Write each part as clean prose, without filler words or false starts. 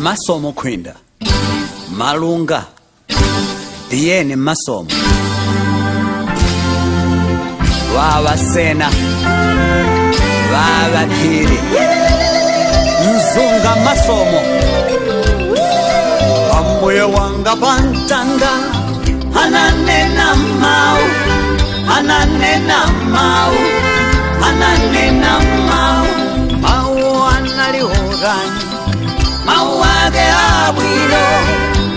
Masomo Khwinda, Malunga, Diyeni Masomo, Wawa Sena, Wawa Phiri, Mzunga Masomo, Ambuye wanga pantanda, ananena mau, ananena mau, ananena mau, mau analiorani, mau age abwino,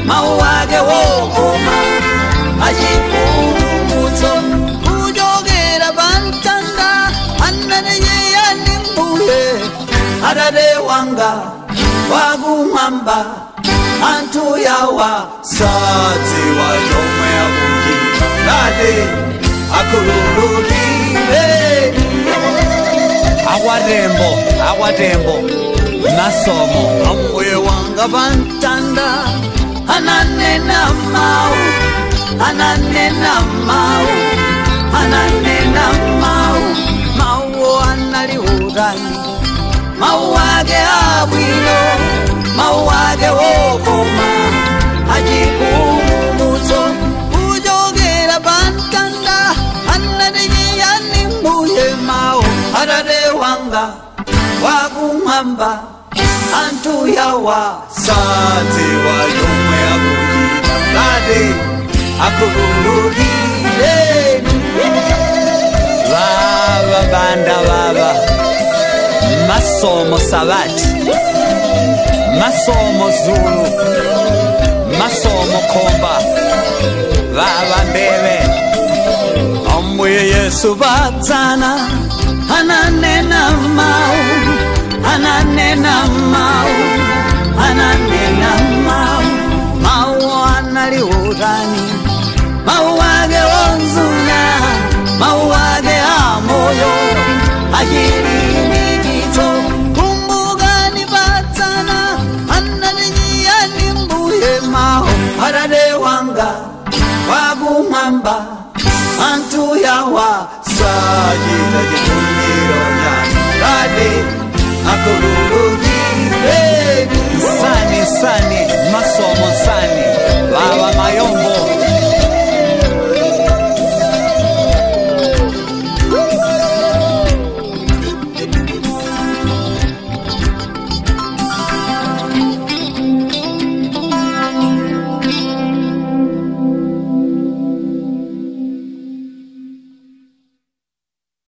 mau age wokoma, achipulumutso, kujogera pantanda, ananeyeyani mbuye, adade wanga, wakumwamba, anthu yawa sadziwa chomwe akuchita, dade akhululukire. Awatembo, awatembo, Masomo, ambuye wanga pantanda, ananena mau, ananena mau, ananena mau, mau analiurani, mau age abwino, mau age wokoma, achipulumutso, kujogera pantanda, ananeyeyani mbuye mau, adade wanga, wakumwamba, anthu yawa sadziwa chomwe akuchita, dade akhululukire. Vava banda vava, Masomo Sabati, Masomo Zulu, Masomo Komba, Vava Mbeve, Ambuye Yesu vadzana, ananena mau, ananena mau, ananena